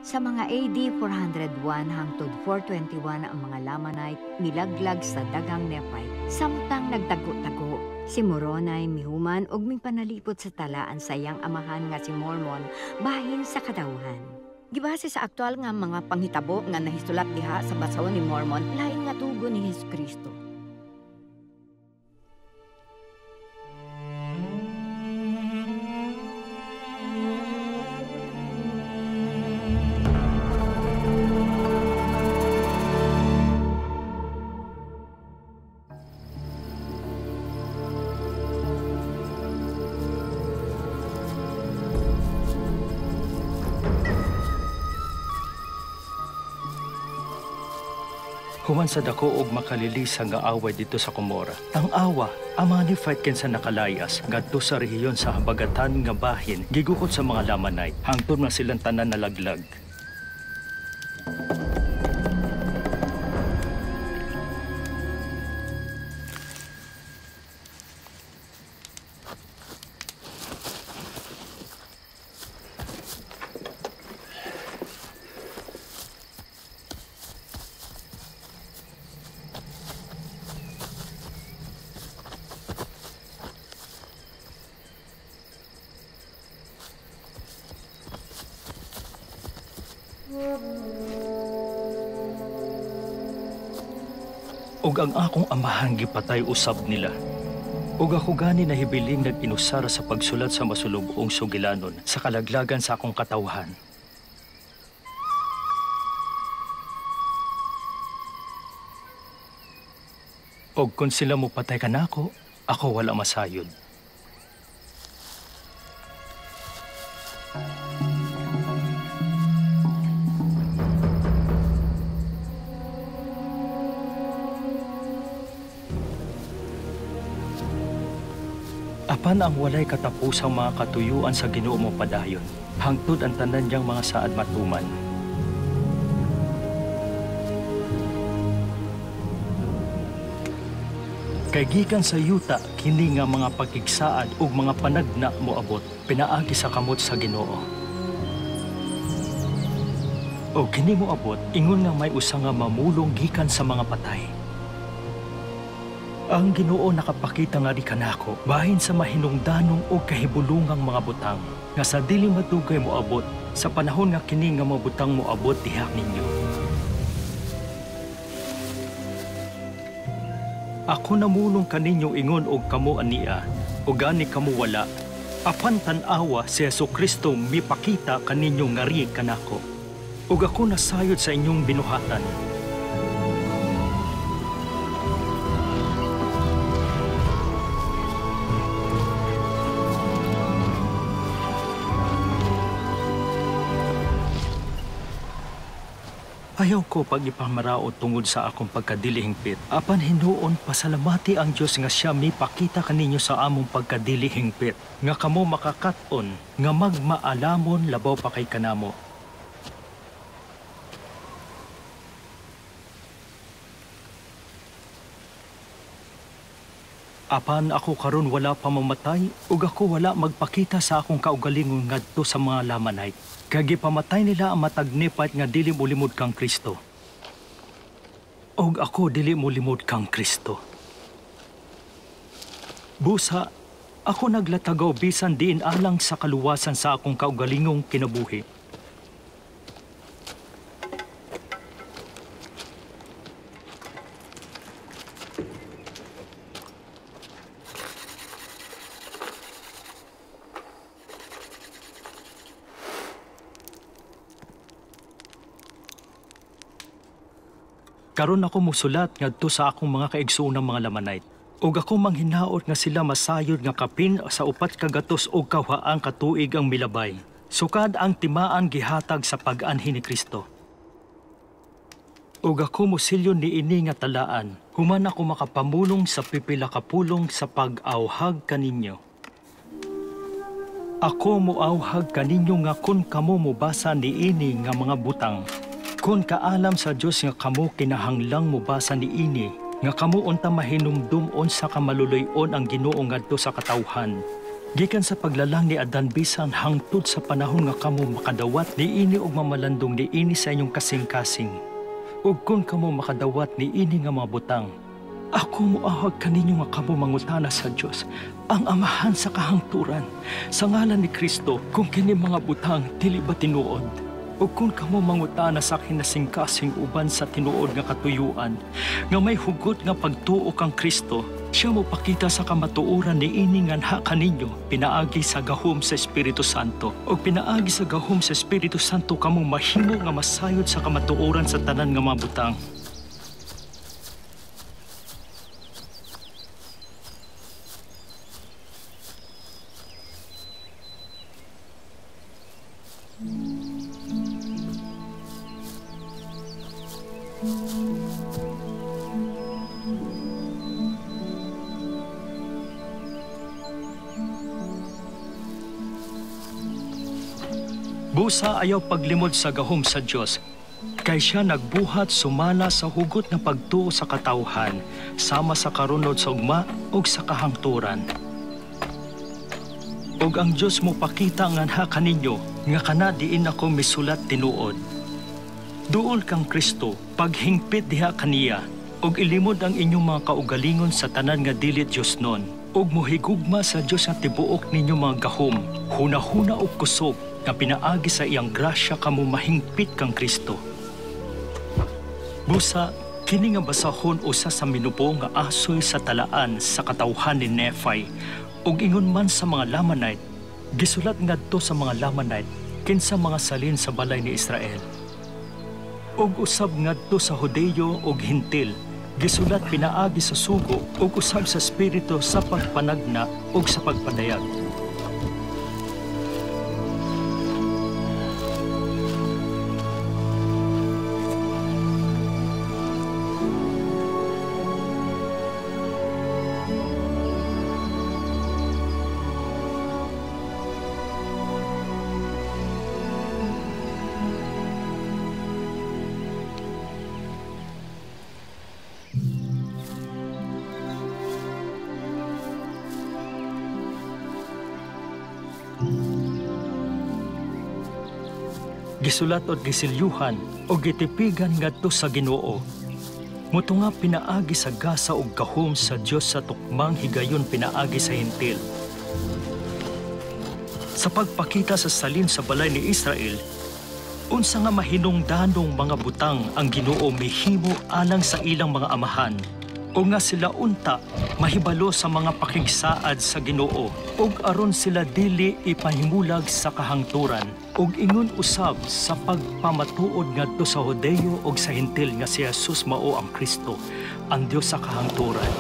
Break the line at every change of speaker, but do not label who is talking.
Sa mga AD 401 hangtod 421 ang mga Lamanite milaglag sa dagang Nephite. Samtang nagtago-tago, si Moroni mihuman og mipanalipot sa talaan sa iyang amahan nga si Mormon bahin sa katawhan. Gibase sa aktual nga mga panghitabo nga nahisulat diha sa basahon ni Mormon, lain nga tugon ni Hesukristo.
Human sa dako og makalilisa nga away dito sa Cumorah. Tang-awa, ang mga Nephite kinsa nakalayas ngadto sa rehiyon sa habagatan nga bahin gigukod sa mga Lamanite hangtod nga silang tanan nalaglag. Ug ang akong amahan gipatay usab nila. Ug ako gani nahibiling nag-inusara sa pagsulat sa masulub-ong sugilanon sa kalaglagan sa akong katawhan. Og kung sila mopatay kanako, ako wala masayod. Apan ang walay katapusang mga katuyuan sa Ginoo mo padayon, hangtod ang tanan niyang mga saad matuman. Kay gikan sa yuta kini nga mga pagkigsaad ug mga panagna moabot, pinaagi sa kamot sa Ginoo. O kini moabot ingon nga may usa nga mamulong gikan sa mga patay. Ang Ginoo nakapakita nga di kanako bahin sa mahinungdanong o kahibulungang mga butang nga sa dili madugay moabot sa panahon nga kini nga mga butang moabot diha ninyo. Ako namulong kaninyo ingon og kamo ania o gani kamo wala, apan tan-awa si Hesukristo mipakita kaninyo ngari kanako ug ako nasayod sa inyong binuhatan. Ayaw ko pag-ipamaraot tungod sa akong pagkadilihingpit. Apan hinuon pasalamati ang Dios nga siya mipakita kaninyo sa among pagkadilihingpit, nga kamo makakat-on, nga magmaalamon labaw pa kay kanamo. Apan ako karon wala pa mamatay, ug ako wala magpakita sa akong kaugalingon ngadto sa mga Lamanite. Kay gipamatay nila ang matag Nephite nga dili molimod kang Kristo. Og ako dili molimod kang Kristo. Busa, ako naglatagaw bisan diin alang sa kaluwasan sa akong kaugalingong kinabuhi. Karon ako musulat ngadto sa akong mga kaigsuonang mga Lamanite. Ug ako manghinaot nga sila masayod nga kapin sa 400 og kawaang katuig ang milabay. Sukad ang timaan gihatag sa pag-anhi ni Kristo. Ug ako mosilyon niini nga talaan, human ako makapamulong sa pipila ka pulong sa pag-awhag kaninyo. Ako moawhag kaninyo nga kun kamo mobasa niini nga mga butang, kun kaalam sa Dios nga kamo kinahanglang mobasa niini, nga kamo unta mahinumdum-on sa kamaluloy-on ang Ginoo ngadto sa katawhan. Gikan sa paglalang ni Adan bisan hangtod sa panahon nga kamo makadawat niini og mamalandong niini sa inyong kasing-kasing. Ug kun kamo makadawat niini nga mga butang, ako moahag kaninyo nga kamo mangutana sa Dios, ang Amahan sa kahangturan, sa ngalan ni Kristo, kung kini mga butang dili ba tinuod. Ug kung kamo mangutana sa kinasingkasing uban sa tinuod nga katuyuan, nga may hugot nga pagtuo kang Kristo, siya mopakita sa kamatuoran niini nganha kaninyo, pinaagi sa gahom sa Espiritu Santo. Ug pinaagi sa gahom sa Espiritu Santo kamo mahimo nga masayod sa kamatuoran sa tanan nga mga butang. Busa ayaw paglimod sa gahom sa Dios, kay siya nagbuhat sumala sa hugot nga pagtuo sa katawhan, sama sa karunod sa ugma ug sa kahangturan. Ug ang Dios mopakita nganha kaninyo nga kana diin ako misulat tinuod. Duol kang Kristo, paghingpit diha kaniya, ug ilimod ang inyong mga kaugalingon sa tanan nga dili Dios nun, ug mohigugma sa Dios sa tibuok ninyo mga gahom, hunahuna ug kusog, nga pinaagi sa iyang grasya kamo mahingpit kang Kristo. Busa, kini nga basahon usa sa minubo nga asoy sa talaan sa katawhan ni Nephi, ug ingon man sa mga Lamanite, gisulat ngadto sa mga Lamanite kinsa mga salin sa balay ni Israel. Ug usab ngadto sa Hudeyo ug Hintil, gisulat pinaagi sa sugo ug usab sa espiritu sa pagpanagna ug sa pagpadayag. Gisulat og gisilyuhan og gitipigan ngadto sa Ginoo. Mutunga pinaagi sa gasa og gahom sa Dios sa tukmang higayon pinaagi sa Hintil. Sa pagpakita sa salin sa balay ni Israel, unsa nga mahinungdanong mga butang ang Ginoo mihimo alang sa ilang mga amahan, o nga sila unta mahibalo sa mga pakigsaad sa Ginoo, ug aron sila dili ipahimulag sa kahangturan, ug ingon usab sa pagpamatuod ngadto sa Hudeyo ug sa Hintil nga si Jesus mao ang Kristo, ang Dios sa kahangturan.